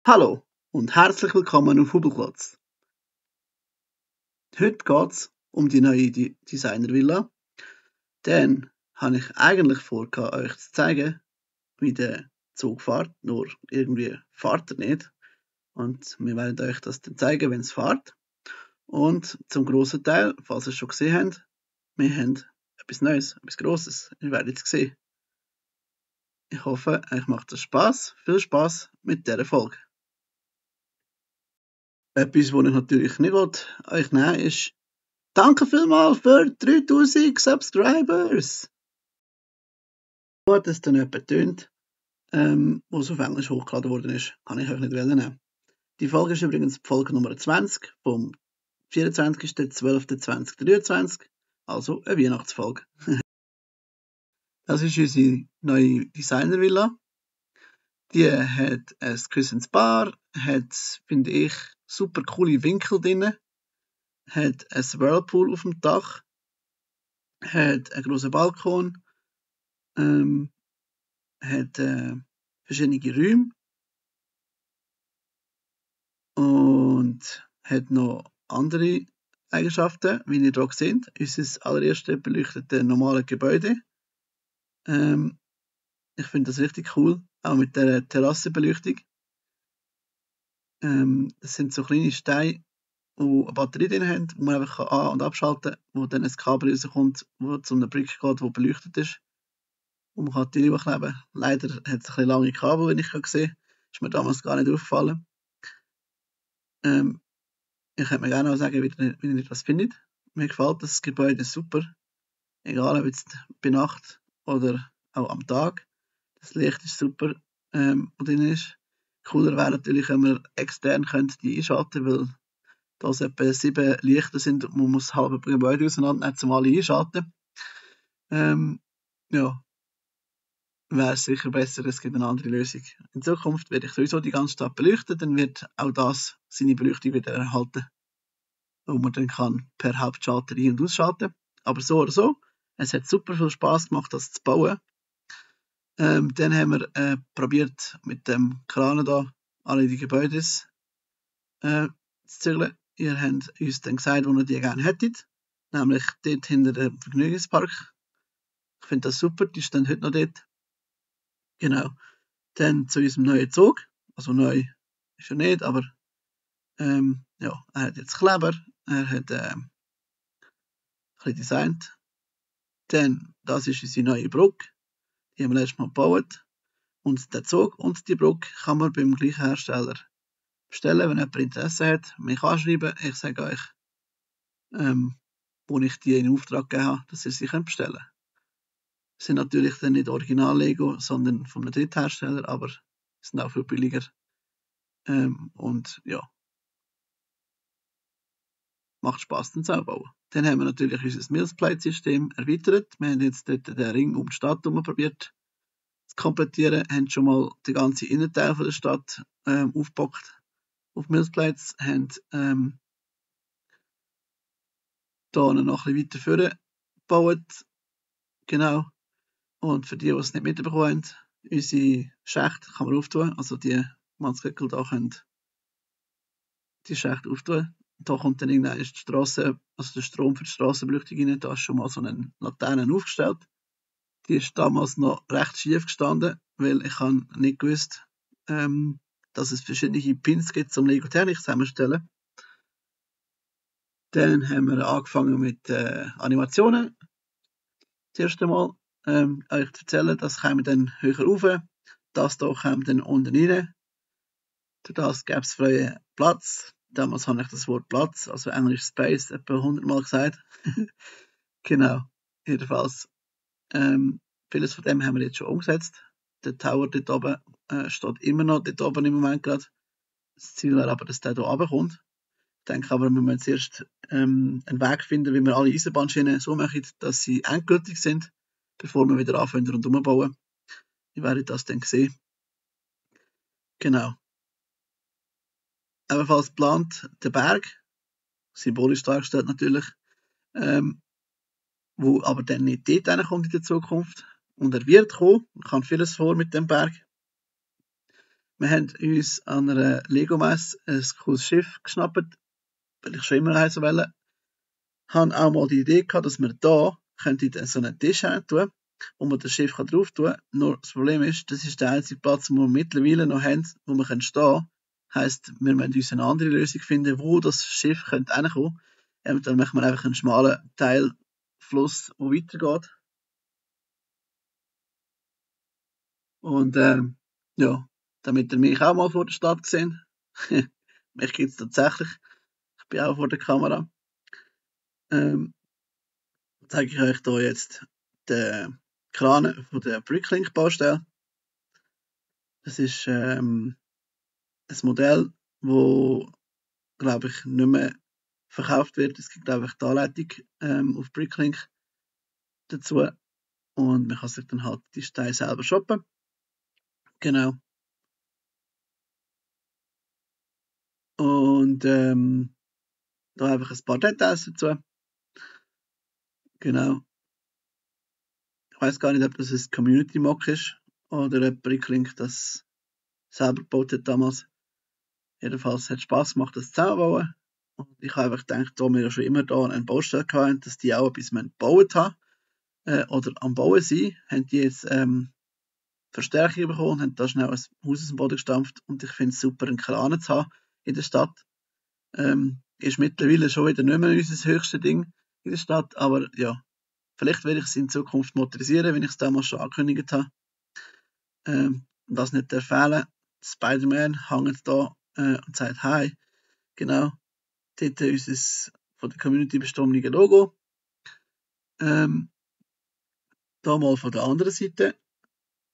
Hallo und herzlich willkommen auf Hubelklotz. Heute geht es um die neue Designervilla. Dann habe ich eigentlich vor, euch zu zeigen, wie der Zug fährt, nur irgendwie fährt er nicht. Und wir werden euch das dann zeigen, wenn es fährt. Und zum grossen Teil, falls ihr es schon gesehen habt, wir haben etwas Neues, etwas Grosses. Ihr werdet es sehen. Ich hoffe, euch macht es Spaß. Viel Spaß mit dieser Folge. Etwas, was ich natürlich nicht euch nehmen will, ist danke vielmals für 3000 Subscribers. Gut, dass dann jemand tönt, wo es auf Englisch hochgeladen worden ist, kann ich euch nicht nehmen. Die Folge ist übrigens Folge Nummer 20 vom 24.12.2023, also eine Weihnachtsfolge. Das ist unsere neue Designervilla. Die hat ein gewisses Bar, hat, finde ich, super coole Winkel drin, hat ein Whirlpool auf dem Dach, hat einen grossen Balkon, hat verschiedene Räume und hat noch andere Eigenschaften, wie ihr hier seht. Unser allererste beleuchtete normale Gebäude. Ich finde das richtig cool, auch mit der Terrassenbeleuchtung. Das sind so kleine Steine, die eine Batterie drin haben, die man einfach an- und abschalten kann, wo dann ein Kabel rauskommt, wo zu einer Brick geht, die beleuchtet ist. Und man kann die kleben. Leider hat es ein bisschen lange Kabel, wenn ich sehe. Ist mir damals gar nicht aufgefallen. Ich könnte mir gerne auch sagen, wie ihr das findet. Mir gefällt das Gebäude super. Egal ob jetzt bei Nacht oder auch am Tag. Das Licht ist super, was drin ist. Cooler wäre natürlich, wenn wir extern die einschalten könnten, weil da etwa 7 Lichter sind und man muss das halbe Gebäude auseinandernehmen, um alle einschalten. Ja, wäre sicher besser, es gibt eine andere Lösung. In Zukunft werde ich sowieso die ganze Stadt beleuchten, dann wird auch das seine Beleuchtung wieder erhalten, wo man dann kann per Hauptschalter ein- und ausschalten. Aber so oder so, es hat super viel Spaß gemacht, das zu bauen. Dann haben wir probiert, mit dem Kran da alle die Gebäude zu zügeln. Ihr habt uns dann gesagt, wo ihr die gerne hättet, nämlich dort hinter dem Vergnügungspark. Ich finde das super, die stehen heute noch dort. Genau. Dann zu unserem neuen Zug. Also neu ist er nicht, aber ja, er hat jetzt Kleber, er hat ein bisschen designt. Dann, das ist unsere neue Brücke, die haben wir letztes Mal gebaut. Und der Zug und die Brücke kann man beim gleichen Hersteller bestellen, wenn jemand Interesse hat. Mich anschreiben, ich sage euch, wo ich die in Auftrag gegeben habe, dass ihr sie bestellen könnt. Das sind natürlich dann nicht Original-Lego, sondern von einem Dritthersteller, aber sind auch viel billiger. Und ja, macht Spaß, den zu bauen. Dann haben wir natürlich unser Millsplate-System erweitert. Wir haben jetzt dort den Ring um die Stadt herum probiert zu komplettieren, haben schon mal den ganzen Innenteil von der Stadt aufgepackt auf Millsplates, haben hier noch ein bisschen weiter vorne gebaut. Genau. Und für die es nicht mitbekommen haben, unsere Schächte kann man auftun. Also die Mannsköckel da können die Schächte auftun. Da kommt dann irgendwann die Strasse, also der Strom für die Strassenbeleuchtung rein. Da ist schon mal so eine Laterne aufgestellt. Die ist damals noch recht schief gestanden, weil ich habe nicht gewusst, dass es verschiedene Pins gibt zum Lego Technik zusammenstellen. Dann haben wir angefangen mit Animationen. Das erste Mal euch zu erzählen, das kommen dann höher rauf, das hier kommt dann unten rein. Durch das gäbe es freien Platz. Damals habe ich das Wort Platz, also Englisch Space, etwa 100 Mal gesagt. Genau, jedenfalls. Vieles von dem haben wir jetzt schon umgesetzt. Der Tower dort oben steht immer noch dort oben im Moment gerade. Das Ziel wäre aber, dass der hier runterkommt. Ich denke aber, wir müssen jetzt erst einen Weg finden, wie wir alle Eisenbahnschienen so machen, dass sie endgültig sind, bevor wir wieder anfangen rundherum bauen. Ihr werdet das dann sehen. Genau. Ebenfalls geplant der Berg, symbolisch dargestellt natürlich, wo aber dann nicht dort kommt in der Zukunft. Und er wird kommen, man kann vieles vor mit dem Berg. Wir haben uns an einer Lego-Messe ein cooles Schiff geschnappt, weil ich schon immer eins wollte. Ich hatte auch mal die Idee gehabt, dass wir da so einen Tisch tun, wo man das Schiff drauf tun kann. Nur das Problem ist, das ist der einzige Platz, den wir mittlerweile noch haben, wo wir stehen können. Heisst, wir müssen uns eine andere Lösung finden, wo das Schiff hinkommen könnte. Dann machen wir einfach einen schmalen Teilfluss, der weitergeht. Und ja, damit ihr mich auch mal vor der Stadt gesehen. Mich gibt es tatsächlich. Ich bin auch vor der Kamera. Zeige ich euch hier jetzt den Kran von der Bricklink-Baustelle. Das ist ein Modell, das, glaube ich, nicht mehr verkauft wird. Es gibt einfach die Anleitung auf Bricklink dazu. Und man kann sich dann halt die Steine selber shoppen. Genau. Und da einfach ein paar Details dazu. Genau. Ich weiß gar nicht, ob das ein Community-Mock ist oder ob Bricklink das selber gebaut hat damals. Jedenfalls hat es Spass gemacht, das zusammenzubauen. Und ich habe einfach gedacht, da wir ja schon immer da eine Baustelle hatten, dass die auch etwas gebaut haben oder am Bauen sind, haben die jetzt Verstärkung bekommen und haben da schnell ein Haus aus dem Boden gestampft. Und ich finde es super, einen Kran zu haben in der Stadt. Ist mittlerweile schon wieder nicht mehr unser höchstes Ding in der Stadt, aber ja, vielleicht werde ich es in Zukunft motorisieren, wenn ich es damals schon angekündigt habe. Das nicht fehlen. Spider-Man hängt da und sagt Hi. Genau. Dort unser von der Community bestimmte Logo. Da mal von der anderen Seite.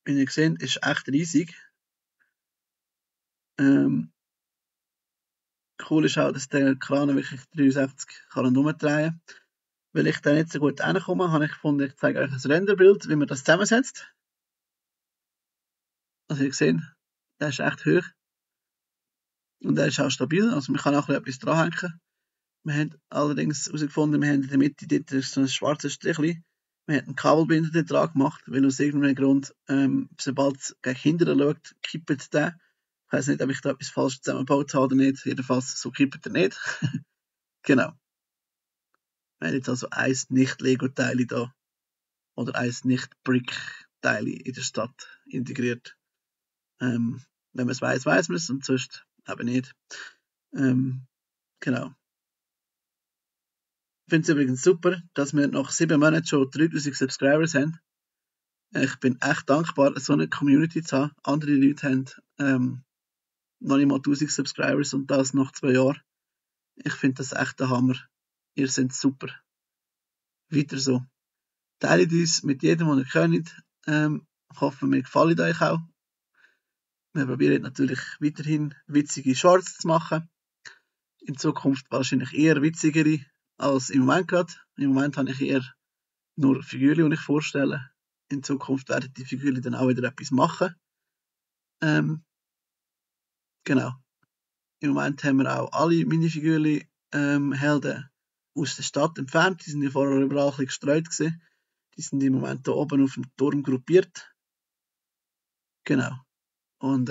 Wie ihr seht, ist echt riesig. Cool ist auch, dass der Kran wirklich 63 kann umdrehen kann. Weil ich da nicht so gut reinkomme, habe ich gefunden, ich zeige euch ein Renderbild, wie man das zusammensetzt. Also ihr seht, der ist echt hoch. Und der ist auch stabil, also man kann auch etwas dranhängen. Wir haben allerdings herausgefunden, wir haben in der Mitte dort so ein schwarzes Strichchen. Wir haben einen Kabelbinder dort dran gemacht, weil aus irgendeinem Grund, sobald es gegen hinten schaut, kippt der. Ich weiss nicht, ob ich da etwas falsch zusammengebaut habe oder nicht. Jedenfalls, so kippt er nicht. Genau. Wir haben jetzt also ein Nicht-Lego-Teil da. Oder ein Nicht-Brick-Teil in der Stadt integriert. Wenn man es weiss, weiss man es und sonst eben nicht. Genau. Ich finde es übrigens super, dass wir nach 7 Monaten schon 3000 Subscribers haben. Ich bin echt dankbar, so eine Community zu haben. Andere Leute haben noch nicht mal 1000 Subscribers und das nach 2 Jahren. Ich finde das echt der Hammer. Ihr seid super. Weiter so. Teilt uns mit jedem, den ihr könnt. Ich hoffe, mir gefallen euch auch. Wir probieren natürlich weiterhin witzige Shorts zu machen. In Zukunft wahrscheinlich eher witzigere als im Moment gerade. Im Moment habe ich eher nur Figürchen, die ich vorstelle. In Zukunft werden die Figürchen dann auch wieder etwas machen. Genau. Im Moment haben wir auch alle Minifigürchen Helden aus der Stadt entfernt. Die sind ja vorher überall ein bisschen gestreut gewesen. Die sind im Moment hier oben auf dem Turm gruppiert. Genau. Und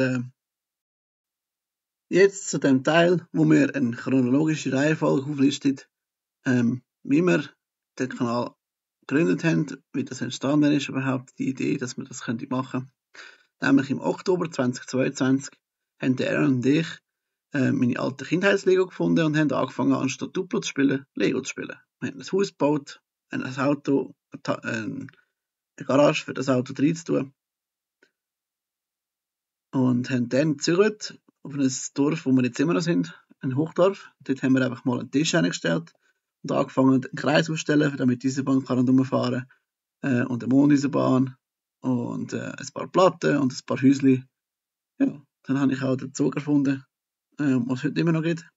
jetzt zu dem Teil, wo wir eine chronologische Reihenfolge auflistet, wie wir den Kanal gegründet haben, wie das entstanden ist überhaupt, die Idee, dass wir das machen können. Nämlich im Oktober 2022 haben Aaron und ich meine alte Kindheitslego gefunden und haben angefangen, anstatt Duplo zu spielen, Lego zu spielen. Wir haben ein Haus gebaut, ein Auto, eine Garage für das Auto reinzutun. Und haben dann gezügelt auf ein Dorf, wo wir jetzt immer noch sind, ein Hochdorf. Dort haben wir einfach mal einen Tisch hingestellt und angefangen, einen Kreis aufzustellen, damit die Eisenbahn rumfahren kann. Und eine Mondeisenbahn und ein paar Platten und ein paar Häuschen. Ja, dann habe ich auch den Zug erfunden, was es heute immer noch gibt.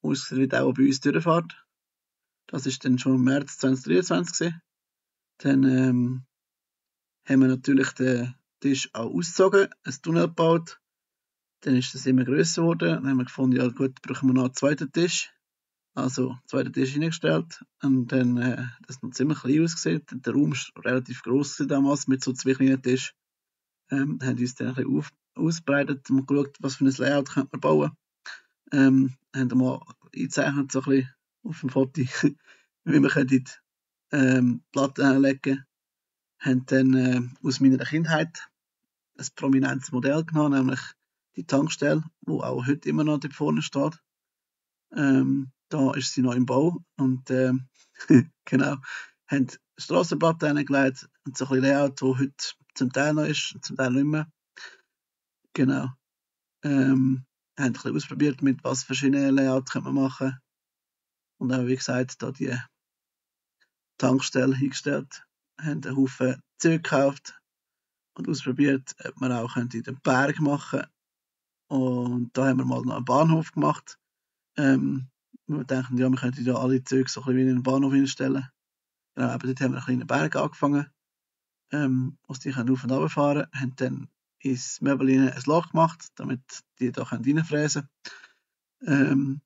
Ausgerüstet auch bei uns durchfahrt. Das ist dann schon im März 2023 gewesen. Dann haben wir natürlich den Tisch auch ausgezogen, ein Tunnel gebaut. Dann ist das immer grösser geworden. Dann haben wir gefunden, ja gut, brauchen wir noch einen zweiten Tisch. Also, einen zweiten Tisch hingestellt. Und dann, das noch ziemlich klein ausgesehen. Der Raum war relativ gross damals, mit so 2 kleinen Tischen. Haben uns dann ein bisschen ausbreitet und geschaut, was für ein Layout könnte man bauen. Haben mal eingezeichnet, so ein bisschen auf dem Foto, wie man die Platten anlegen. Haben dann aus meiner Kindheit ein prominentes Modell genommen, nämlich die Tankstelle, wo auch heute immer noch dort vorne steht. Da ist sie noch im Bau und genau, haben Strassenplatten angelegt und so ein bisschen Layout, wo heute zum Teil noch ist, zum Teil nicht mehr. Genau. Haben ein bisschen ausprobiert, mit was verschiedene Layouts man machen kann. Und auch, wie gesagt, da die Tankstelle hingestellt, haben einen Haufen Zeug gekauft und ausprobiert, ob man auch den Berg machen könnte. Und da haben wir mal noch einen Bahnhof gemacht. Wir denken, ja, wir könnten da alle Züge so ein bisschen wie in einen Bahnhof hinstellen. Genau, aber dort haben wir einen kleinen Berg angefangen, wo die auf und runter fahren können. Haben dann ins Möbel ein Loch gemacht, damit die da reinfräsen können.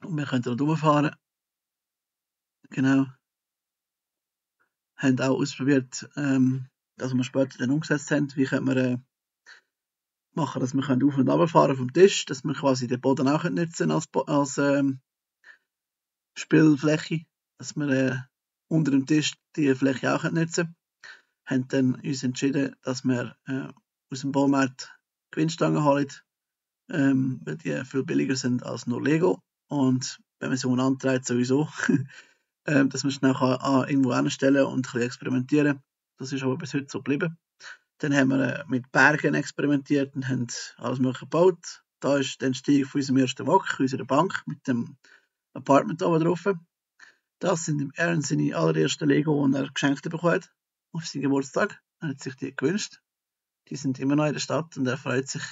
Und wir können da rumfahren. Genau. Haben auch ausprobiert, das wir später dann umgesetzt haben, wie können wir machen, dass wir auf und runter fahren vom Tisch, dass wir quasi den Boden auch nutzen als Spielfläche, dass wir unter dem Tisch die Fläche auch nutzen. Haben dann uns entschieden, dass wir aus dem Baumarkt Gewinnstangen holen, weil die viel billiger sind als nur Lego. Und wenn man so einen antreibt, sowieso, dass man schnell irgendwo anstellen und ein bisschen experimentieren. Das ist aber bis heute so geblieben. Dann haben wir mit Bergen experimentiert und haben alles mögliche gebaut. Da ist der Stieg von unserem ersten Wok, unserer Bank, mit dem Apartment oben drauf. Das sind im Aaron seine allerersten Lego, die er geschenkt bekommen hat, auf seinen Geburtstag. Er hat sich die gewünscht. Die sind immer noch in der Stadt und er freut sich,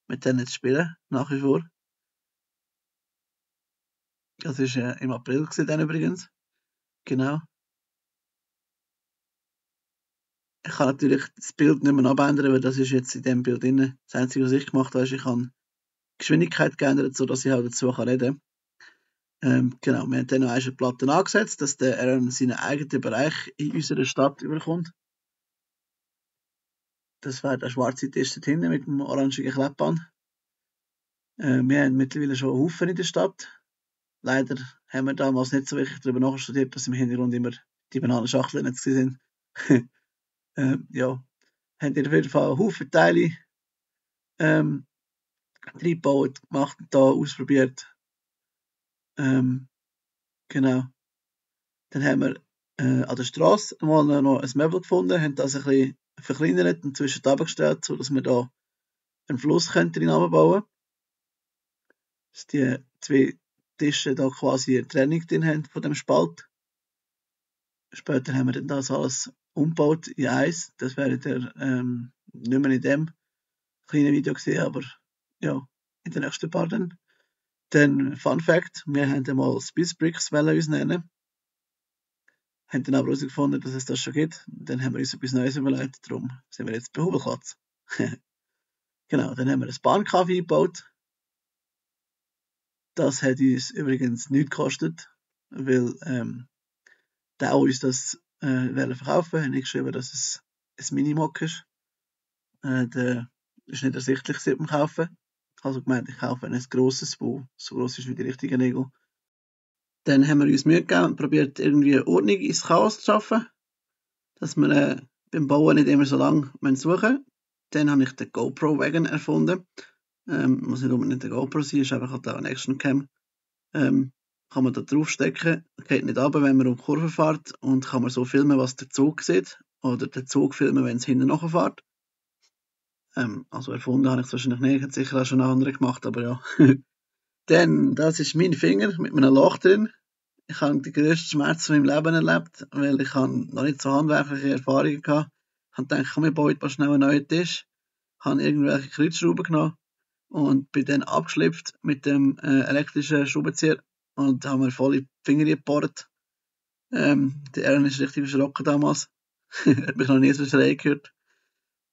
mit denen zu spielen, nach wie vor. Das war im April dann übrigens. Genau. Ich kann natürlich das Bild nicht mehr abändern, weil das ist jetzt in dem Bild drin. Das Einzige, was ich gemacht habe, ist, ich habe die Geschwindigkeit geändert, sodass ich auch dazu reden kann. Genau, wir haben dann noch eine Platte angesetzt, dass der Aaron seinen eigenen Bereich in unserer Stadt überkommt. Das wäre der schwarze Tisch dort hinten mit dem orangigen Klebband. Wir haben mittlerweile schon einen Haufen in der Stadt. Leider haben wir damals nicht so wirklich darüber nachstudiert, dass im Hintergrund immer die Bananenschachteln nicht sind. Ja, haben auf jeden Fall einen Haufen Teile reingebaut, gemacht und da ausprobiert. Genau. Dann haben wir an der Straße mal noch ein Möbel gefunden, haben das ein bisschen verkleinert und zwischen die gestellt, sodass wir da einen Fluss drin bauen können. Dass die zwei Tische da quasi eine Trennung drin haben von dem Spalt. Später haben wir dann das alles umgebaut in eins. Das werdet ihr nicht mehr in dem kleinen Video gesehen, aber ja, in den nächsten paar dann. Dann Fun Fact, wir haben einmal Spice Bricks uns nennen. Haben dann aber herausgefunden, dass es das schon gibt. Dann haben wir uns etwas Neues überlegt, darum sind wir jetzt bei Hubelklatz. Genau, dann haben wir ein Bahncafé gebaut. Das hat uns übrigens nichts gekostet, weil der uns das verkaufen haben nicht geschrieben, dass es ein Minimock ist. Der ist nicht ersichtlich beim Kaufen. Also gemeint, ich kaufe ein grosses, das so gross ist wie die richtigen Nägel. Dann haben wir uns Mühe gegeben und probiert, irgendwie Ordnung ins Chaos zu schaffen. Dass wir beim Bauen nicht immer so lange suchen müssen. Dann habe ich den GoPro-Wagon erfunden. Muss nicht unbedingt der GoPro sein, ist einfach halt auch ein Action-Cam. Kann man da draufstecken, geht nicht runter, wenn man um die Kurve fährt und kann man so filmen, was der Zug sieht. Oder den Zug filmen, wenn es hinten nachfährt. Also erfunden habe ich es wahrscheinlich nicht, hat sicher auch schon eine andere gemacht, aber ja. Dann, das ist mein Finger mit einem Loch drin. Ich habe die grössten Schmerz von meinem Leben erlebt, weil ich noch nicht so handwerkliche Erfahrungen hatte. Ich habe gedacht, komm, ich baue jetzt schnell einen neuen Tisch. Ich habe irgendwelche Kreuzschrauben genommen und bin dann abgeschlüpft mit dem elektrischen Schraubenzieher und habe mir voll in die Finger gebohrt. Der Aaron ist richtig erschrocken damals. Er hat mich noch nie so schräg gehört.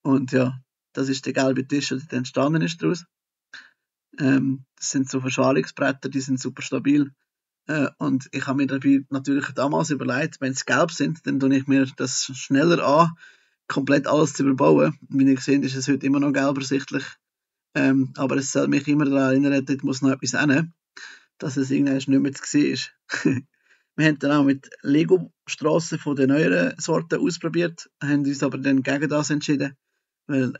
Und ja, das ist der gelbe Tisch, der entstanden ist daraus. Das sind so Verschalungsbretter, die sind super stabil. Und ich habe mir dabei natürlich damals überlegt, wenn sie gelb sind, dann tue ich mir das schneller an, komplett alles zu überbauen. Wie ihr seht, ist es heute immer noch gelb ersichtlich. Aber es soll mich immer daran erinnern, dort muss noch etwas hin, dass es irgendwann nicht mehr zu sehen ist. Wir haben dann auch mit Lego-Strassen von den neueren Sorten ausprobiert, haben uns aber dann gegen das entschieden, weil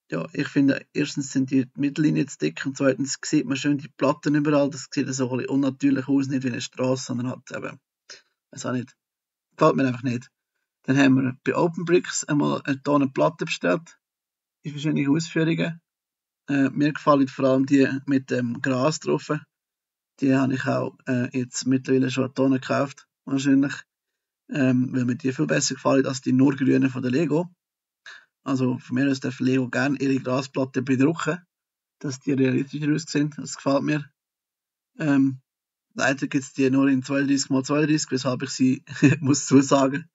ja, ich finde, erstens sind die Mittellinien zu dick und zweitens sieht man schön die Platten überall. Das sieht so ein bisschen unnatürlich aus, nicht wie eine Straße, sondern halt eben, weiß auch nicht, gefällt mir einfach nicht. Dann haben wir bei OpenBricks einmal eine Tonne Platte bestellt, in verschiedenen Ausführungen. Mir gefallen vor allem die mit dem Gras drauf. Die habe ich auch jetzt mittlerweile schon eine Tonne gekauft, wahrscheinlich, weil mir die viel besser gefallen als die nur grünen von der Lego. Also von mir aus darf Lego gerne ihre Grasplatte bedrucken, dass die realistischer aussehen. Das gefällt mir. Leider gibt es die nur in 32x32, weshalb ich sie muss zusagen.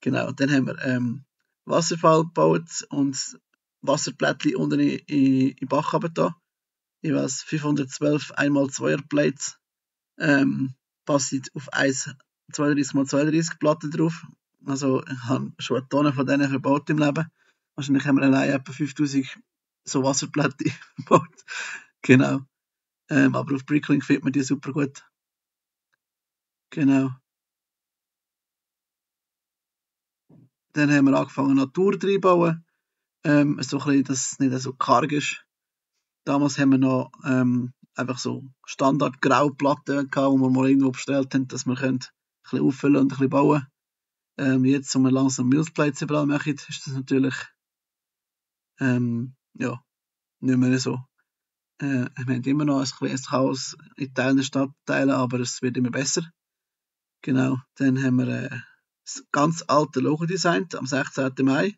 Genau, dann haben wir Wasserfall gebaut und Wasserplättchen unten in den Bach runter. Jeweils 512 1x2er Plates. Passen auf 1 32x32 Platten drauf. Also ich habe schon eine Tonne von denen verbaut im Leben. Wahrscheinlich haben wir allein etwa 5000 so Wasserplättchen verbaut. Genau. Aber auf Bricklink findet man die super gut. Genau. Dann haben wir angefangen Natur reinbauen. So ein bisschen, dass es nicht so karg ist. Damals haben wir noch einfach so Standard-Grauplatten gehabt, die wir mal irgendwo bestellt haben, dass wir ein bisschen auffüllen und ein bisschen bauen. Jetzt, wo wir langsam Millplates überall machen, ist das natürlich ja, nicht mehr so. Wir haben immer noch ein kleines Chaos in Teilen der Stadtteilen, aber es wird immer besser. Genau, dann haben wir das ganz alte Logo designt am 16. Mai.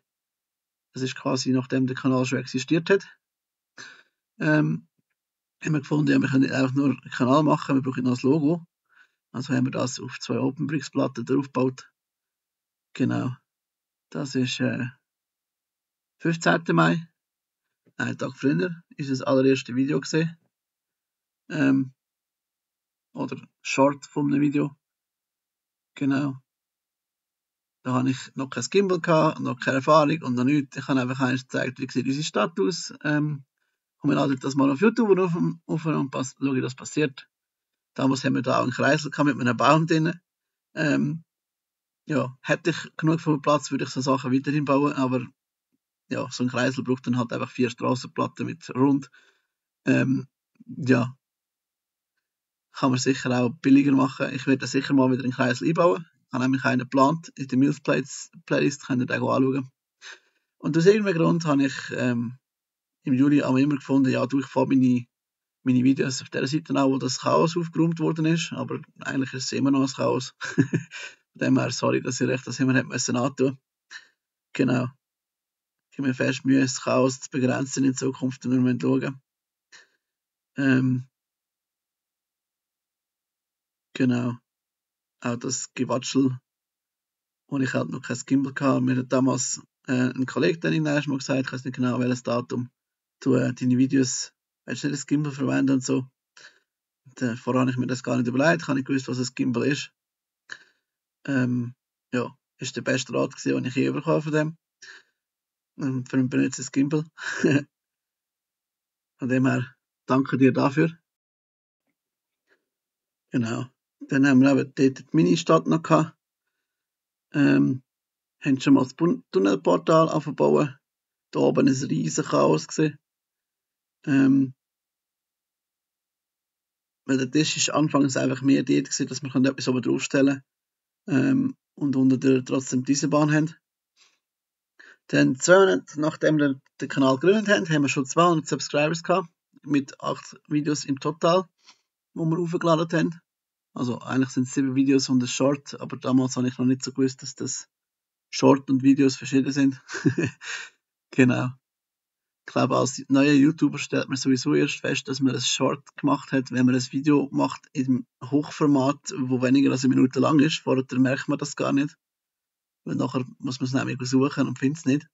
Das ist quasi nachdem der Kanal schon existiert hat. Haben wir gefunden, ja, wir können nicht einfach nur einen Kanal machen, wir brauchen noch das Logo. Also haben wir das auf 2 OpenBricks-Platten draufgebaut. Genau, das ist 15. Mai. Einen Tag früher ist das allererste Video gesehen. Oder Short von einem Video. Genau. Da habe ich noch kein Gimbal gehabt, noch keine Erfahrung und noch nichts. Ich habe einfach eins gezeigt, wie sieht unsere Stadt aus. Und wir laden das mal auf YouTube auf und schaue, was passiert. Damals haben wir da auch einen Kreisel mit einem Baum drin. Ja, hätte ich genug viel Platz, würde ich so Sachen weiterhin bauen, aber ja, so ein Kreisel braucht dann halt einfach 4 Strassenplatten mit rund. Ja, kann man sicher auch billiger machen. Ich werde sicher mal wieder einen Kreisel einbauen. Ich habe nämlich einen geplant. In der Mills Playlist könnt ihr den anschauen. Und aus irgendeinem Grund habe ich im Juli auch immer gefunden, ja, ich fahre meine Videos auf der Seite auch, wo das Chaos aufgeräumt worden ist. Aber eigentlich ist es immer noch ein Chaos. Von dem her, sorry, dass ich euch das immer antun musste. Genau. Ich habe mir fest Mühe, das Chaos zu begrenzen in Zukunft, wenn wir schauen. Genau. Auch das Gewatschel, wo ich halt noch kein Gimbal hatte. Mir hat damals ein Kollege dann mal gesagt, ich weiß nicht genau welches Datum, du deine Videos, willst du nicht das Gimbal verwenden und so. Und, vorher habe ich mir das gar nicht überlegt, ich habe nicht gewusst, was ein Gimbal ist. Ja, ist der beste Rat gewesen, den ich je bekommen von dem. Für ein benutztes Gimbal. Von dem her, danke dir dafür. Genau. Dann haben wir eben dort die Mini-Stadt noch gehabt. Haben schon mal das Tunnelportal aufgebaut. Da oben ein riesen Chaos gesehen. Weil der Tisch ist anfangs einfach mehr dort gewesen, dass wir etwas oben draufstellen können. Und unter trotzdem diese Bahn haben. Dann 200, nachdem wir den Kanal gegründet haben, haben wir schon 200 Subscribers gehabt. Mit 8 Videos im Total, die wir aufgeladen haben. Also eigentlich sind es 7 Videos und ein Short, aber damals habe ich noch nicht so gewusst, dass das Short und Videos verschieden sind. Genau. Ich glaube, als neuer YouTuber stellt man sowieso erst fest, dass man ein Short gemacht hat, wenn man ein Video macht im Hochformat, wo weniger als eine Minute lang ist. Vorher merkt man das gar nicht. Weil nachher muss man es nämlich suchen und findet es nicht.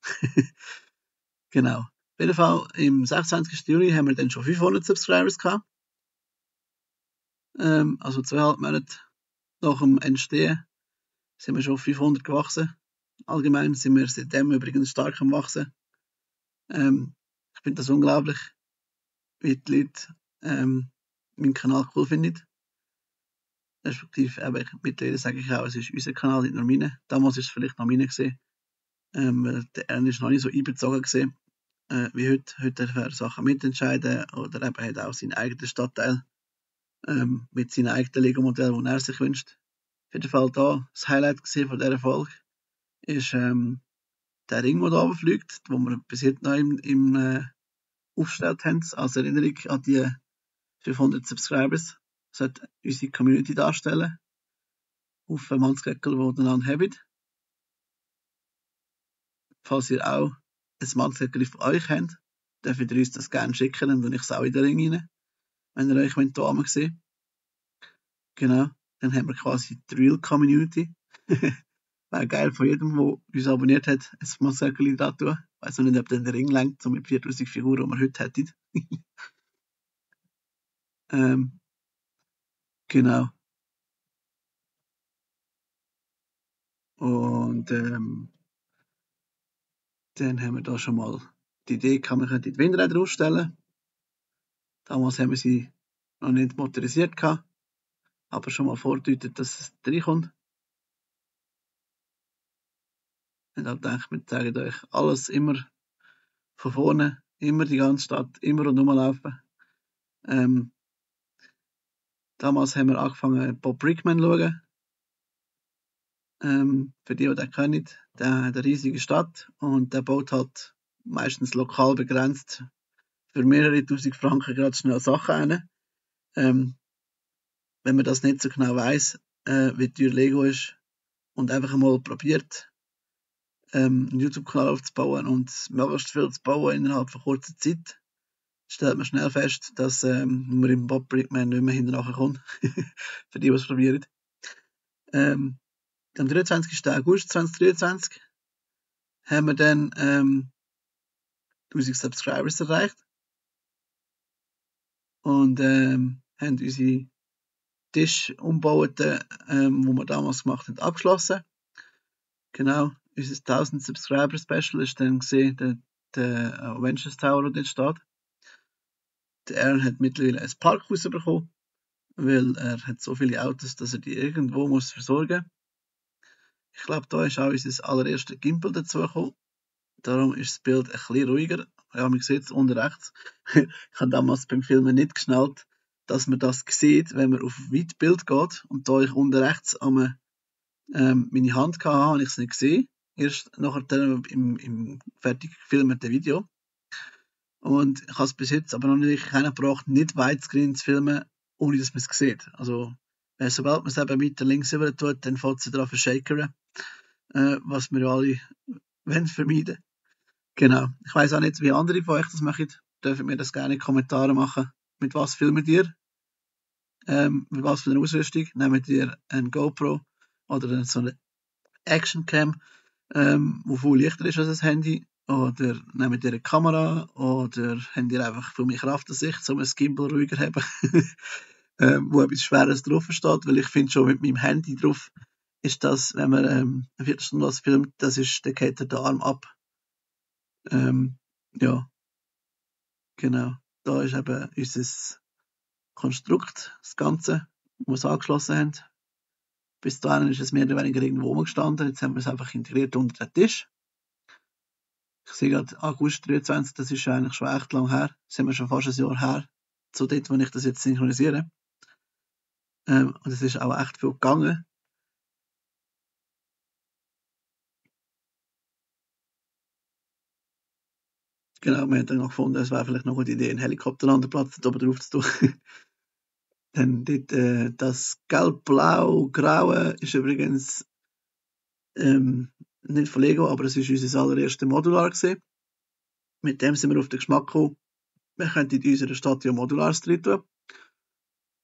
Genau. Auf jeden Fall, im 26. Juli haben wir dann schon 500 Subscribers gehabt. Also 2,5 Monate nach dem Entstehen sind wir schon auf 500 gewachsen. allgemein sind wir seitdem übrigens stark am Wachsen. Ich finde das unglaublich, wie die Leute meinen Kanal cool finden. Respektive, mittlerweile sage ich auch, es ist unser Kanal, nicht nur meine. Damals war es vielleicht noch meine gewesen. Der Ern ist noch nicht so einbezogen gewesen, wie heute. Heute darf er Sachen mitentscheiden oder eben hat auch seinen eigenen Stadtteil mit seinem eigenen Lego-Modell, das er sich wünscht. Auf jeden Fall da das Highlight von dieser Folge ist der Ring, der da runterfliegt, den wir bis jetzt noch im aufgestellt haben, als Erinnerung an die 500 Subscribers. Das sollte unsere Community darstellen. Auf Mannsgeckel, die den dann haben. Falls ihr auch ein Mannsgeckel von euch habt, dürft ihr uns das gerne schicken, dann tue ich es auch in den Ring rein. Wenn ihr euch da einmal seht. Genau. Dann haben wir quasi die Real Community. Wäre geil von jedem, der uns abonniert hat, ein Mannsgeckel da tun. Ich weiss noch nicht, ob der Ring lenkt, so mit 4000 Figuren, die wir heute hätten. Genau. Und dann haben wir da schon mal die Idee, man könnte die Windräder ausstellen. Damals haben wir sie noch nicht motorisiert gehabt, aber schon mal vordeutet, dass es reinkommt. Und dann denke ich, wir zeigen euch alles immer von vorne, immer die ganze Stadt, immer rundherum laufen. Damals haben wir angefangen, Bob Brickman zu schauen. Für die den kennen, der hat eine riesige Stadt und der baut halt meistens lokal begrenzt für mehrere tausend Franken gerade schnell Sachen rein. Wenn man das nicht so genau weiss, wie teuer Lego ist und einfach einmal probiert, einen YouTube-Kanal aufzubauen und möglichst viel zu bauen innerhalb von kurzer Zeit, stellt man schnell fest, dass man im Bob Brickman nicht mehr hinterher kommt. Für die, die es probieren. Am 23. August 2023 haben wir dann 1000 Subscribers erreicht und haben unsere Tischumbauten, die wir damals gemacht haben, abgeschlossen. Genau, unser 1000 Subscriber Special ist dann gesehen, der Avengers Tower, der dort steht. Der Aaron hat mittlerweile ein Parkhaus bekommen, weil er hat so viele Autos, dass er die irgendwo muss versorgen. Ich glaube, da ist auch unser allererster Gimbal dazugekommen. Darum ist das Bild ein bisschen ruhiger. Ja, man sieht es unten rechts. Ich habe damals beim Filmen nicht geschnallt, dass man das sieht, wenn man auf Weitbild geht. Und da ich unten rechts meine Hand hatte, habe ich es nicht gesehen. Erst nachher im fertig gefilmten Video. Und ich habe es bis jetzt aber noch nicht gebracht, nicht Widescreen zu filmen, ohne dass man es sieht. Also, sobald man es eben weiter links rüber tut, dann fängt es drauf zu shakern. Was wir alle vermeiden. Genau. Ich weiss auch nicht, wie andere von euch das machen. Dürfen mir das gerne in die Kommentare machen. Mit was filmt ihr? Mit was für eine Ausrüstung? Nehmt ihr ein GoPro oder so eine Actioncam, wo viel leichter ist als ein Handy? Oder nehmt ihr eine Kamera? Oder habt ihr einfach von mir Kraft an sich, um ein Gimbal ruhiger zu haben? Wo etwas Schweres drauf steht? Weil ich finde schon mit meinem Handy drauf ist das, wenn man eine Viertelstunde was filmt, das ist, der geht der Arm ab. Ja, genau. Da ist eben unser Konstrukt, das Ganze, das wir es angeschlossen haben. Bis dahin ist es mehr oder weniger irgendwo rumgestanden. Jetzt haben wir es einfach integriert unter den Tisch. Ich sehe gerade August 23, das ist eigentlich schon echt lang her. Das sind wir schon fast ein Jahr her, zu dort, wo ich das jetzt synchronisiere. Und es ist auch echt viel gegangen. Genau, wir haben dann noch gefunden, es wäre vielleicht noch eine gute Idee, einen Helikopterlandeplatz da oben drauf zu tun. Dann dort, das Gelb-Blau-Graue ist übrigens nicht von Lego, aber es war unser allererstes Modular gewesen. Mit dem sind wir auf den Geschmack gekommen, wir könnten in unserer Stadt ja Modulars drin tun.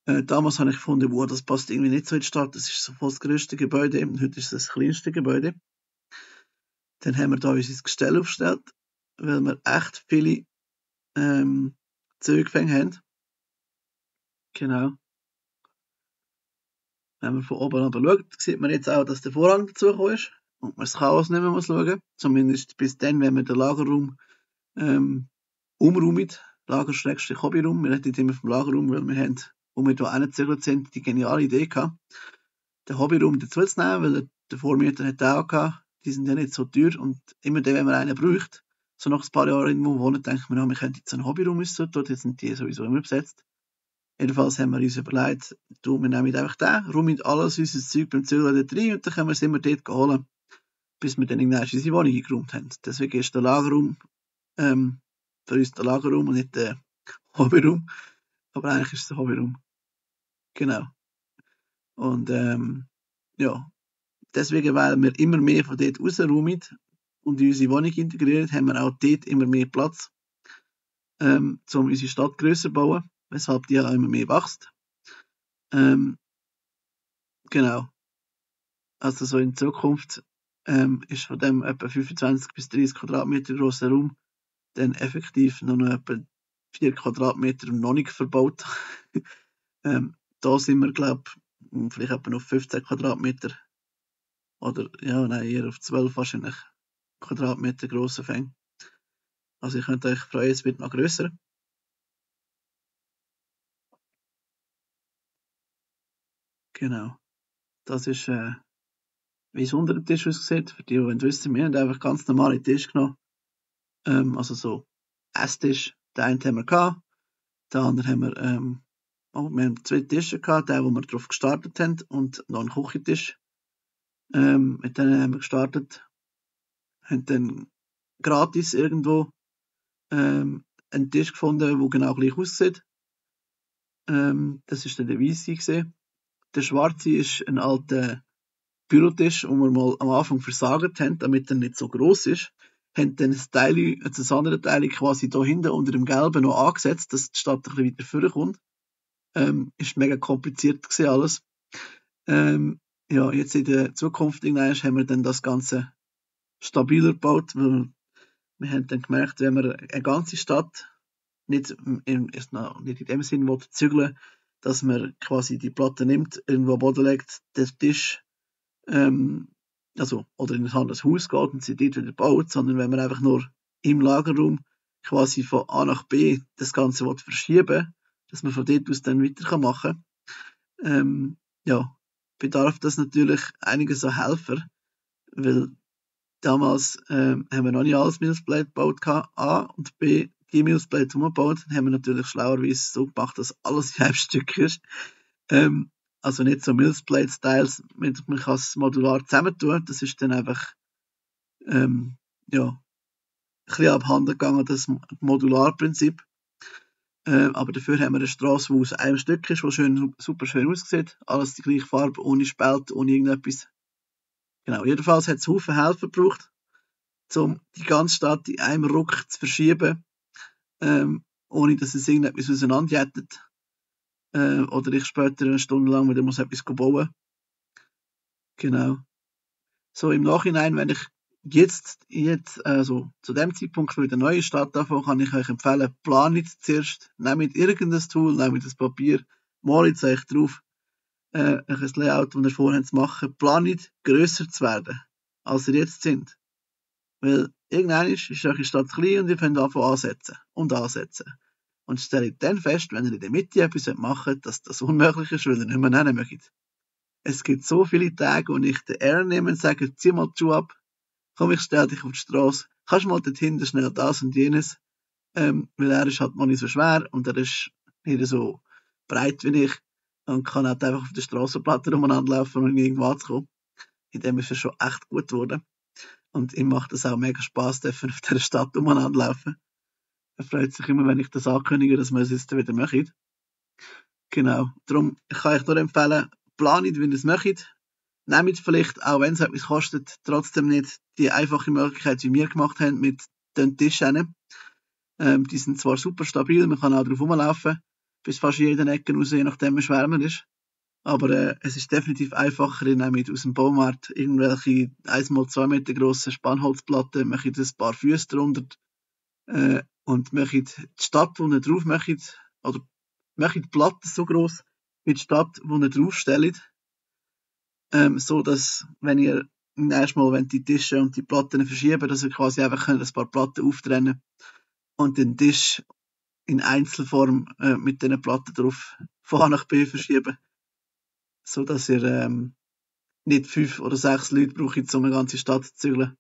Damals habe ich gefunden, wow, das passt irgendwie nicht so in die Stadt, das ist so voll das grösste Gebäude, und heute ist es das kleinste Gebäude. Dann haben wir da unser Gestell aufgestellt, weil wir echt viele Zugänge haben. Genau. Wenn man von oben runter schaut, sieht man jetzt auch, dass der Vorhang dazugekommen ist. und man das Chaos nicht mehr muss schauen. Zumindest bis dann, wenn wir den Lagerraum umräumen. Lager-Hobbyraum. Wir reden immer vom Lagerraum, weil wir haben, wo wir hier hingezügelt sind, die geniale Idee gehabt, den Hobbyraum dazu zu nehmen, weil der Vormieter hat den auch gehabt. Die sind ja nicht so teuer und immer dann, wenn man einen braucht, so nach ein paar Jahren irgendwo wohnen, denkt man, wir könnten jetzt einen Hobbyraum müssen, dort sind die sowieso immer besetzt. Jedenfalls haben wir uns überlegt, wir nehmen einfach den, räumen alles unser Zeug beim Zügeln dort rein und dann können wir es immer dort holen, bis wir dann irgendwann unsere Wohnung eingeräumt haben. Deswegen ist der Lagerraum für uns der Lagerraum und nicht der Hobbyraum. Aber eigentlich ist es der Hobbyraum. Genau. Und ja, deswegen, weil wir immer mehr von dort rausräumen und in unsere Wohnung integrieren, haben wir auch dort immer mehr Platz, um unsere Stadt grösser zu bauen, weshalb die auch immer mehr wächst. Genau. Also so in Zukunft ist von dem etwa 25 bis 30 Quadratmeter grosser Raum dann effektiv nur noch etwa 4 Quadratmeter noch nicht verbaut. Da sind wir, glaube ich, vielleicht etwa noch 15 Quadratmeter. Oder, ja, nein, eher auf 12 wahrscheinlich Quadratmeter grosse Fänge. Also, ihr könnt euch freuen, es wird noch grösser. Genau. Das ist, wie es unter dem Tisch aussieht. Für die wissen, wir haben einfach ganz normale Tisch genommen. Also so Esstisch. Den einen haben wir gehabt. Den anderen haben wir, wir haben 2 Tische gehabt. Den, wo wir drauf gestartet haben. Und noch einen Küchentisch. Mit denen haben wir gestartet. Haben dann gratis irgendwo einen Tisch gefunden, der genau gleich aussieht. Das ist dann der weiße gewesen. Der schwarze ist ein alter Bürotisch, den wir mal am Anfang versagert haben, damit er nicht so gross ist. Haben dann das andere Teil quasi da hinten unter dem Gelben noch angesetzt, dass die Stadt ein bisschen weiter vorkommt. Ist mega kompliziert gewesen alles. Ja, jetzt in der Zukunft haben wir dann das Ganze stabiler gebaut, weil wir haben dann gemerkt, wenn wir eine ganze Stadt nicht in dem Sinn zügeln, dass man quasi die Platte nimmt, irgendwo am Boden legt, den Tisch, oder in ein anderes Haus geht und sie dort wieder baut, sondern wenn man einfach nur im Lagerraum quasi von A nach B das Ganze verschieben, dass man von dort aus dann weiter machen kann, ja, bedarf das natürlich einiges an Helfer, weil damals haben wir noch nicht alles Millsblade gebaut, A und B, die Millsblade, die wir gebaut haben, haben wir natürlich schlauerweise so gemacht, dass alles in einem Stück ist. Also nicht so Millsblade-Styles, man kann es modular zusammentun, das ist dann einfach ja, ein bisschen abhanden gegangen, das Modularprinzip. Aber dafür haben wir eine Straße, die aus einem Stück ist, die super schön aussieht, alles die gleiche Farbe, ohne Spalt, ohne irgendetwas. Genau, jedenfalls hat es Haufen Helfer gebraucht, um die ganze Stadt in einem Ruck zu verschieben, ohne dass es irgendetwas auseinanderjettet. Oder ich später eine Stunde lang wieder muss etwas bauen. Genau. So im Nachhinein, wenn ich jetzt also zu dem Zeitpunkt für eine neue Stadt anfange, kann ich euch empfehlen, planet zuerst, nehmt irgendein Tool, nehmt das Papier, malt euch drauf, ein Layout, das ihr vorhabt zu machen, planet grösser zu werden, als ihr jetzt sind. Weil irgendwann ist eure Stadt klein und ihr könnt anfangen ansetzen. Und stellt dann fest, wenn ihr in der Mitte etwas machen wollt, dass das unmöglich ist, weil ihr nicht mehr nennen möchtet. Es gibt so viele Tage, wo ich den Aaron nehme und sage, zieh mal die Schuhe ab, komm, ich stell dich auf die Straße, kannst mal dort hinten schnell das und jenes, weil er ist halt noch nicht so schwer und er ist nicht so breit wie ich und kann halt einfach auf der Strassenplatte umeinander laufen und irgendwo anzukommen. In dem ist er schon echt gut geworden. Und ihm macht es auch mega Spass, dürfen auf dieser Stadt umeinander laufen. Er freut sich immer, wenn ich das ankündige, dass wir es jetzt wieder machen. Genau. Darum kann ich nur empfehlen, planet, wenn ihr es möchtet. Nehmt vielleicht, auch wenn es etwas kostet, trotzdem nicht die einfache Möglichkeit, wie wir gemacht haben, mit den Tischen. Die sind zwar super stabil, man kann auch drauf rumlaufen, bis fast in jeder Ecke raus, je nachdem wie schwer man ist. Aber es ist definitiv einfacher, mit aus dem Baumarkt irgendwelche 1x2 Meter grossen Spannholzplatten, möchtet ein paar Füße drunter und möchtet die Stadt, wo ihr drauf möchtet, oder möchtet die Platte so gross wie die Stadt, wo ihr draufstellt, so dass, wenn ihr erstmal, wenn die Tische und die Platten verschieben, dass wir quasi einfach ein paar Platten auftrennen und den Tisch in Einzelform mit diesen Platten drauf von A nach B verschieben, so dass ihr nicht 5 oder 6 Leute braucht, um eine ganze Stadt zu zügeln.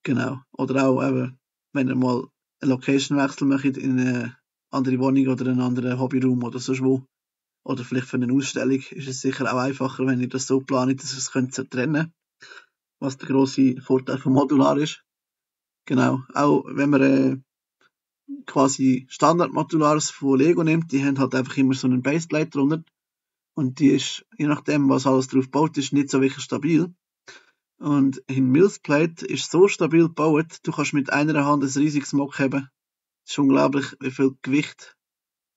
Genau. Oder auch eben, wenn ihr mal einen Location-Wechsel macht in eine andere Wohnung oder einen anderen Hobbyraum oder so wo. Oder vielleicht für eine Ausstellung ist es sicher auch einfacher, wenn ihr das so plant, dass ihr es könnt trennen, was der grosse Vorteil von Modular ist. Genau. Auch wenn man quasi Standard-Modulars von Lego nimmt, die haben halt einfach immer so einen Baseplate drunter. Und die ist, je nachdem, was alles drauf gebaut ist, nicht so wirklich stabil. Und in Millsplate ist so stabil gebaut, du kannst mit einer Hand ein riesiges Mock haben. Es ist unglaublich, wie viel Gewicht,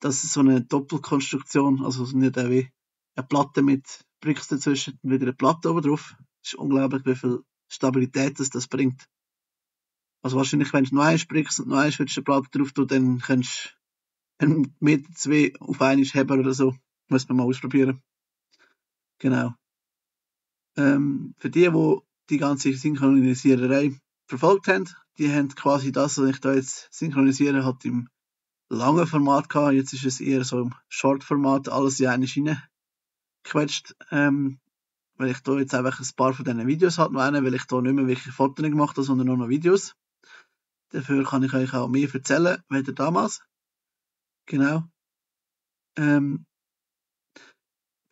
dass so eine Doppelkonstruktion, also nicht wie eine Platte mit Bricks dazwischen und wieder eine Platte oben drauf. Es ist unglaublich, wie viel Stabilität das bringt. Also wahrscheinlich, wenn du noch einen Bricks und noch eine Platte drauf tust, dann kannst du 1,2 Meter auf einmal haben oder so. Muss man mal ausprobieren. Genau. Für die ganze Synchronisiererei verfolgt haben, die haben quasi das, was ich da jetzt synchronisiere, hat im langen Format gehabt. Jetzt ist es eher so im Short-Format, alles in eine Schiene gequetscht. Weil ich da jetzt einfach ein paar von diesen Videos habe, weil ich da nicht mehr wirklich Fotos gemacht habe, sondern nur noch Videos. Dafür kann ich euch auch mehr erzählen, wie damals. Genau.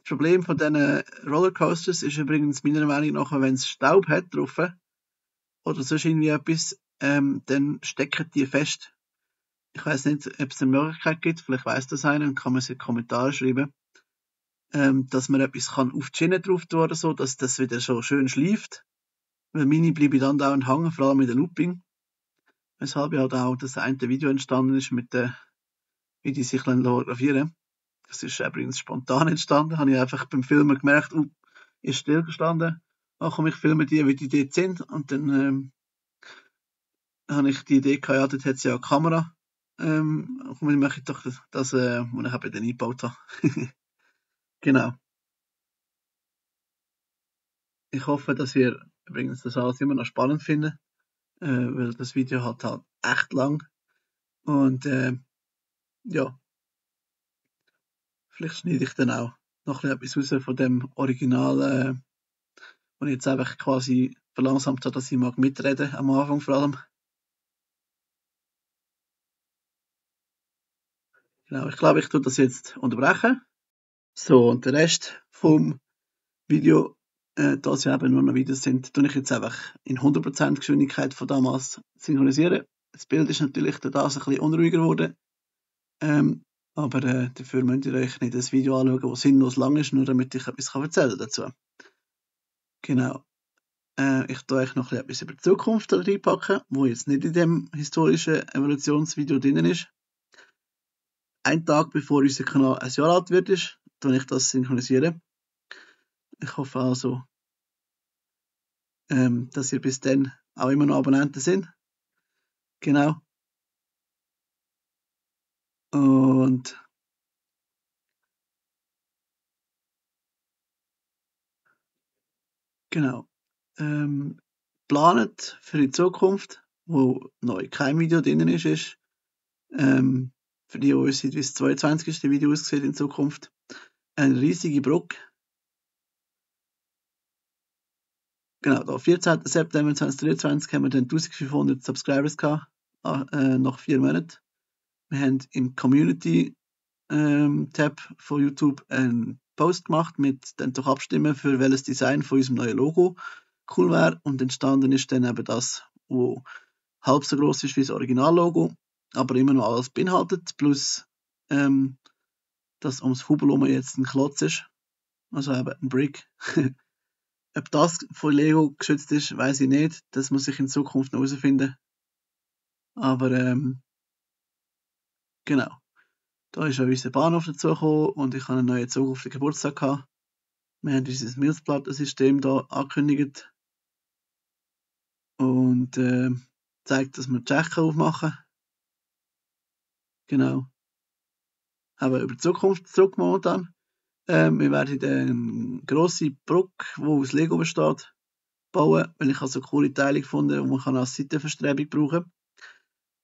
Das Problem von diesen Rollercoasters ist übrigens meiner Meinung nach, wenn es Staub hat drauf oder sonst irgendwie etwas, dann stecken die fest. Ich weiß nicht, ob es eine Möglichkeit gibt, vielleicht weiss das einer und kann man es in die Kommentare schreiben, dass man etwas kann auf die Schiene drauf tun oder so, dass das wieder so schön schleift. Weil meine bleiben dann dauernd hängen, vor allem mit dem Looping. Weshalb ja auch das eine Video entstanden ist, wie die sich fotografieren. Das ist übrigens spontan entstanden. Habe ich einfach beim Filmen gemerkt, ist stillgestanden. Ach komm, ich filme die, wie die dort sind. Und dann habe ich die Idee gehabt, ja, dort hat sie ja eine Kamera. Komm, mache ich doch das, was ich eben dann eingebaut habe. Genau. Ich hoffe, dass ihr übrigens das alles immer noch spannend findet, weil das Video hat halt echt lang. Und ja, vielleicht schneide ich dann auch noch etwas raus von dem Original, und jetzt einfach quasi verlangsamt habe, dass ich mag mitreden, am Anfang vor allem. Genau, ich glaube, ich tue das jetzt unterbrechen. So, und der Rest vom Video, da es ja eben nur noch Videos sind, tue ich jetzt einfach in 100% Geschwindigkeit von damals synchronisieren. Das Bild ist natürlich dadurch ein bisschen unruhiger geworden. Aber dafür müsst ihr euch nicht das Video anschauen, das sinnlos lang ist, nur damit ich etwas erzählen dazu. Genau. Ich tue euch noch etwas über die Zukunft reinpacken, wo jetzt nicht in dem historischen Evolutionsvideo drin ist. Ein Tag bevor unser Kanal ein Jahr alt wird, tue ich das synchronisieren. Ich hoffe also, dass ihr bis dann auch immer noch Abonnenten sind. Genau. Und genau. Planet für die Zukunft, wo noch kein Video drin ist, für die wissen, wie das 22. Video aussieht in Zukunft, eine riesige Brücke. Genau, da 14. September 2023 haben wir dann 1500 Subscribers gehabt, nach 4 Monaten. Wir haben im Community Tab von YouTube einen Post gemacht mit dann doch abstimmen, für welches Design von unserem neuen Logo cool wäre. Und entstanden ist dann eben das, wo halb so groß ist wie das Originallogo, aber immer noch alles beinhaltet, plus dass ums Hubel herum jetzt ein Klotz ist, also eben ein Brick. Ob das von Lego geschützt ist, weiß ich nicht. Das muss ich in Zukunft noch herausfinden. Aber genau. Da ist auch unser Bahnhof dazugekommen und ich habe einen neuen Zug auf den Geburtstag gehabt. Wir haben dieses Milzplattensystem da angekündigt und zeigt, dass wir die Tschechen aufmachen. Genau. Aber über die Zukunft zurück momentan. Wir werden eine grosse Brücke, die aus Lego besteht, bauen, weil ich also coole Teile gefunden, die man als Seitenverstrebung brauchen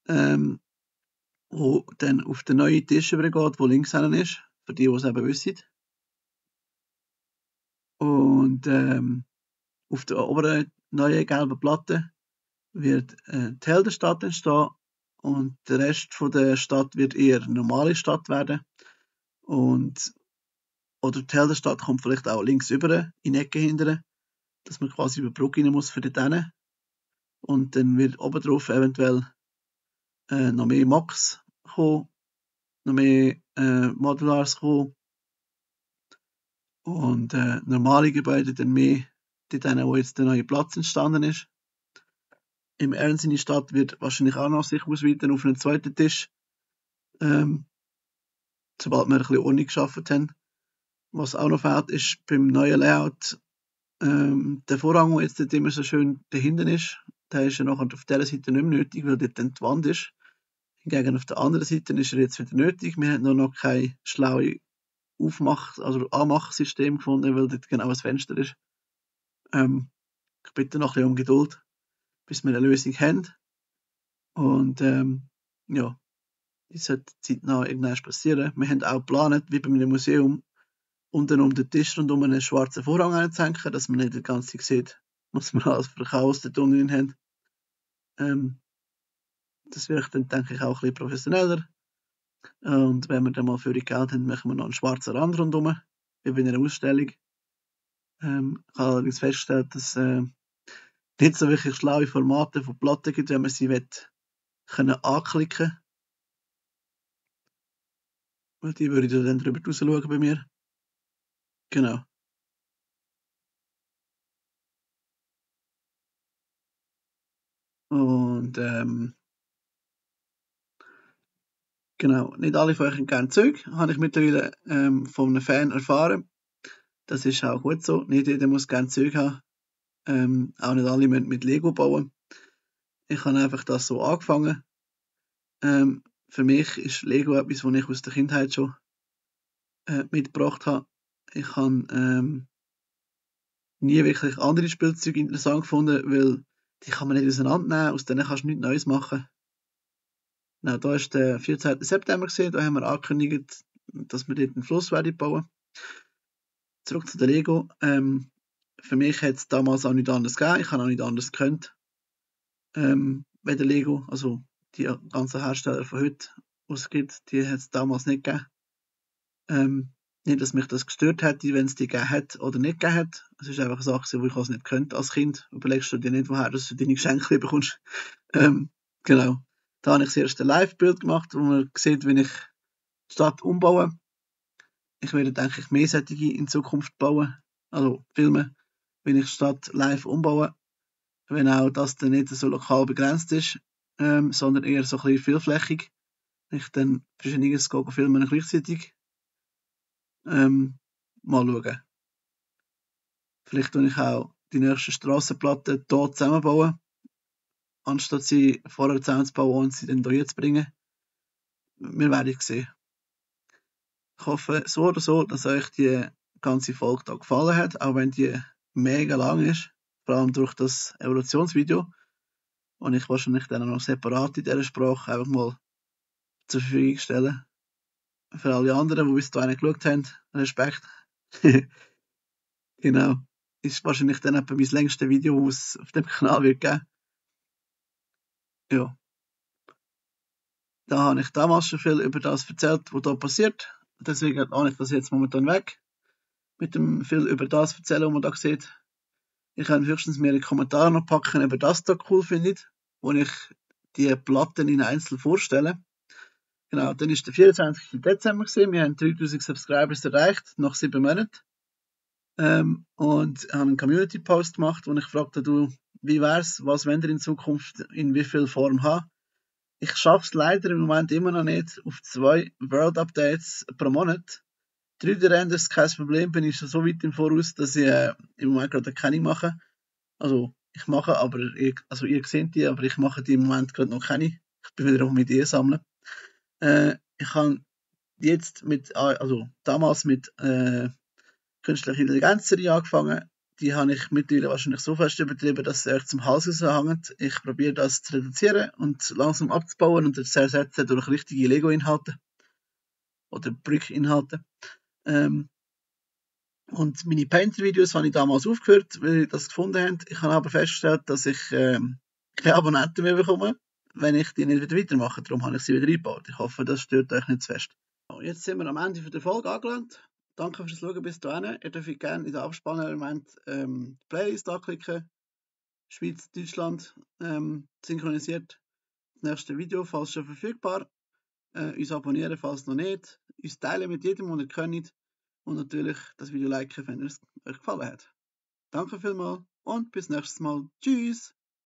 kann, wo dann auf den neuen Tisch übergeht, der links hinten ist, für die es eben wissen. Und auf der oberen neuen gelben Platte wird die Heldenstadt entstehen und der Rest von der Stadt wird eher eine normale Stadt werden. Oder die Heldenstadt kommt vielleicht auch links über in die Ecke hinterher, dass man quasi über die Brücke rein muss für dort hin. Und dann wird oben drauf eventuell noch mehr Mocks kommen, noch mehr Modulars kommen und normale Gebäude dann mehr dort hin, wo jetzt der neue Platz entstanden ist. Im Ernst, seine Stadt wird wahrscheinlich auch noch sich ausweiten auf einen zweiten Tisch, sobald wir ein bisschen Ordnung geschaffen haben. Was auch noch fehlt, ist beim neuen Layout der Vorhang, der jetzt dort immer so schön dahinten ist. Der ist ja nachher auf dieser Seite nicht mehr nötig, weil dort dann die Wand ist. Hingegen auf der anderen Seite ist er jetzt wieder nötig. Wir haben noch kein schlaues Anmachsystem gefunden, weil dort genau ein Fenster ist. Ich bitte noch ein bisschen um Geduld, bis wir eine Lösung haben. Und ja, das sollte zeitnah irgendwann passieren. Wir haben auch geplant, wie bei einem Museum, unten um den Tisch rundum einen schwarzen Vorhang einzuhängen, dass man nicht die ganze Zeit sieht, was wir als Chaos dort unten haben. Das wirkt dann, denke ich, auch ein bisschen professioneller. Und wenn wir dann mal für die Geld haben, machen wir noch einen schwarzen Rand rundum, wie bei einer Ausstellung. Ich habe allerdings festgestellt, dass nicht so wirklich schlaue Formate von Platten gibt, wenn man sie anklicken kann. Weil die würde ich dann drüber raus schauen bei mir. Genau. Und genau, nicht alle von euch haben gerne Zeug, habe ich mittlerweile von einem Fan erfahren. Das ist auch gut so. Nicht jeder muss gerne Zeug haben. Auch nicht alle müssen mit Lego bauen. Ich habe einfach das so angefangen. Für mich ist Lego etwas, was ich aus der Kindheit schon mitgebracht habe. Ich habe nie wirklich andere Spielzeuge interessant gefunden, weil die kann man nicht auseinandernehmen, aus denen kannst du nichts Neues machen. Genau, da ist der 14. September gesehen, da haben wir angekündigt, dass wir dort einen Fluss bauen werden. Zurück zu der Lego. Für mich hat es damals auch nicht anders gegeben, ich habe auch nicht anders gekannt. Weder Lego, also die ganzen Hersteller von heute, die es gibt, die hat es damals nicht gegeben. Nicht, dass mich das gestört hätte, wenn es die gegeben hat oder nicht gegeben hat. Es ist einfach eine Sache, die ich also nicht könnte als Kind. Überlegst du dir nicht, woher du deine Geschenke bekommst. Genau. Da habe ich das erste Live-Bild gemacht, wo man sieht, wie ich die Stadt umbaue. Ich werde, denke ich, mehr solche in Zukunft bauen, also filmen, wenn ich die Stadt live umbaue. Wenn auch das dann nicht so lokal begrenzt ist, sondern eher so ein bisschen vielflächig. Ich dann verschiedenes filmen gleichzeitig. Mal schauen. Vielleicht tue ich auch die nächsten Strassenplatten hier zusammenbauen, anstatt sie vorher zusammenzubauen und sie dann hier zu bringen. Wir werden sehen. Ich hoffe so oder so, dass euch die ganze Folge da gefallen hat, auch wenn die mega lang ist. Vor allem durch das Evolutionsvideo. Und ich wahrscheinlich dann auch noch separat in dieser Sprache einfach mal zur Verfügung stellen. Für alle anderen, die bis dahin geschaut haben, Respekt. Genau. Ist wahrscheinlich dann etwa mein längstes Video, das es auf dem Kanal wird geben. Ja. Da habe ich damals schon viel über das erzählt, was da passiert. Deswegen habe ich das jetzt momentan weg. Mit dem viel über das erzählen, was man da sieht. Ich kann höchstens mir in die Kommentare noch packen, ob ihr das da cool findet, wo ich die Platten in einzeln vorstelle. Genau, dann ist der 24. Dezember gewesen. Wir haben 3000 Subscribers erreicht, nach 7 Monaten. Und habe einen Community-Post gemacht, wo ich fragte, wie wär's, was wollt ihr in Zukunft in wie viel Form haben? Ich schaffe es leider im Moment immer noch nicht auf 2 World-Updates pro Monat. 3D-Render ist kein Problem, bin ich schon so weit im Voraus, dass ich im Moment gerade keine mache. Also, ich mache, aber ihr seht die, aber ich mache die im Moment gerade noch keine. Ich bin wieder mit Ideen sammeln. Ich habe jetzt damals mit künstlicher Intelligenz angefangen. die habe ich mittlerweile wahrscheinlich so fest übertrieben, dass sie euch zum Hals raushängt. Ich probiere das zu reduzieren und langsam abzubauen und zu ersetzen durch richtige Lego-Inhalte oder Brick-Inhalte. Und meine Painter-Videos habe ich damals aufgehört, weil ich das gefunden habe. Ich habe aber festgestellt, dass ich keine Abonnenten mehr bekomme, wenn ich die nicht wieder weitermache. Darum habe ich sie wieder eingebaut. Ich hoffe, das stört euch nicht zu fest. Jetzt sind wir am Ende der Folge angelangt. Danke fürs Schauen bis dahin. Ihr dürft gerne in den Abspannelement die Playlist anklicken. Schweiz, Deutschland synchronisiert. Das nächste Video, falls schon verfügbar. Uns abonnieren, falls noch nicht. Uns teilen mit jedem, den ihr könnt. Und natürlich das Video liken, wenn es euch gefallen hat. Danke vielmals und bis nächstes Mal. Tschüss!